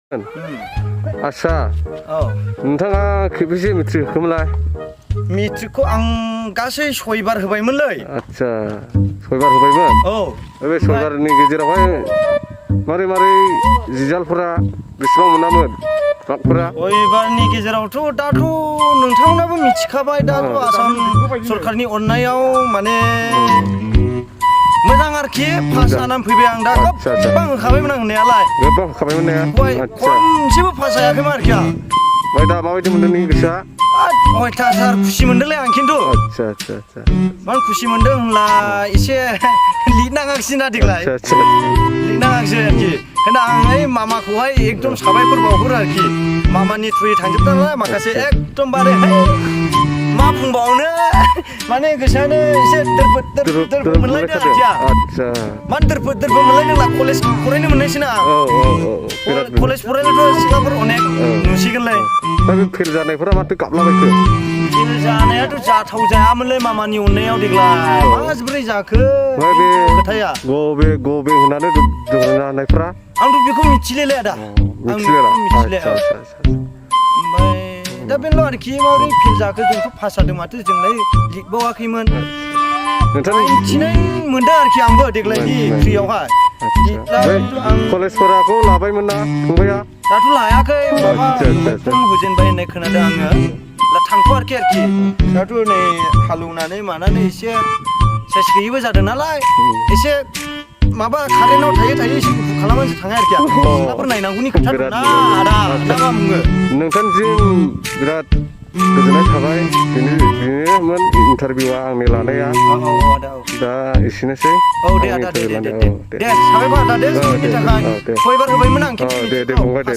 आच्छा नोंथाङा खेबबेसे मेट्रिक होखोमोनलाय? मेट्रिकखौ आं गासै 6 बार होबायमोनलै। आच्छा 6 बार होबायमोन? औ। बे 6 बारनि गेजेरावहाय मारै रिजाल्टफोरा बेसेबां मोनामोन मार्कफोरा? 6 बारनि गेजेरावथ' दाथ' नोंथांमोनाबो मिथिखाबाय दाथ' आसाम सरकारनि अननायाव माने मोजां आरोखि पास जानानै फैबाय आं दा गोबां होखाबायमोन आं होनायालाय। गोबां होखाबायमोन ने? खनसेबो पास जायाखैमोन आरोखि आं। ओमफ्राय दा माबायदि मोनदों नोंनि गोसोआ? अयथासार खुसि मोनदोंलै आं खिन्थु। आच्छा। मानो खुसि मोनदों होनब्ला एसे लिरनाङाखिसै ना देग्लाय। लिरनाङाखिसै आरोखि। होनदा आं ओइ मामाखौहाय एकदम साबायखर बावहरो आरोखि। मामानि थ्रुयै थांजोबदों नालाय माखासे एकदमबारे मा बुंबावनो माने गोसोआनो एसे दोरफोद मोनलायदों आरोखि आं। मानो दोरफोद मोनलायदोंला कलेज फरायनो मोननायसै ना आं। कलेज फरायनोथ' सिख्लाफोर अनेक नुसिगोनलै। दा बे फेल जानायफोरा माथो गाबलाबायखो? फेल जानायाथ' जाथाव जायामोनलै मामानि अननायाव देग्लाय। माबोरै जाखो खोथाया? गबे होननानै दुरुनायफ्रा? आंथ' बेखौ मिथिलायला आदा। मिथिला। ओमफ्राय दा बेनोल' आरोखि माबोरै फेल जाखो जोंथ' पास जादों माथो जोंलाय लिरबावाखैमोन। 99 मोनदों आरोखि आंबो देग्लायनि प्रियावहाय। कलेजफोराखौ लाबायमोन ना फंबाया? दाथ' लायाखै माबा फर्म होजेनबाय होननाय खोनादों आङो। दा थांथ'आखै आरोखि। दाथ' नै हालेवनानै मानानै एसे सेस गैयिबो जादों नालाय एसे माबा कारेन्टआव थायै एसे गुफुर खालामनानैसो थाङो आरोखि आं। सिख्लाफोर नायनांगौनि खोथा दं ना आदा ना मा बुङो? नोंथांनिसिम बिराद गोजोननाय थाबाय। बेनोमोन इन्टारभिउआ आंनि लानाया। दा एसेनोसै। औ दे आदा दे साबायखर आदा दे स्कुलनि थाखाय 6 बार होबायमोन आं खिन्थु दे फंबाय दे।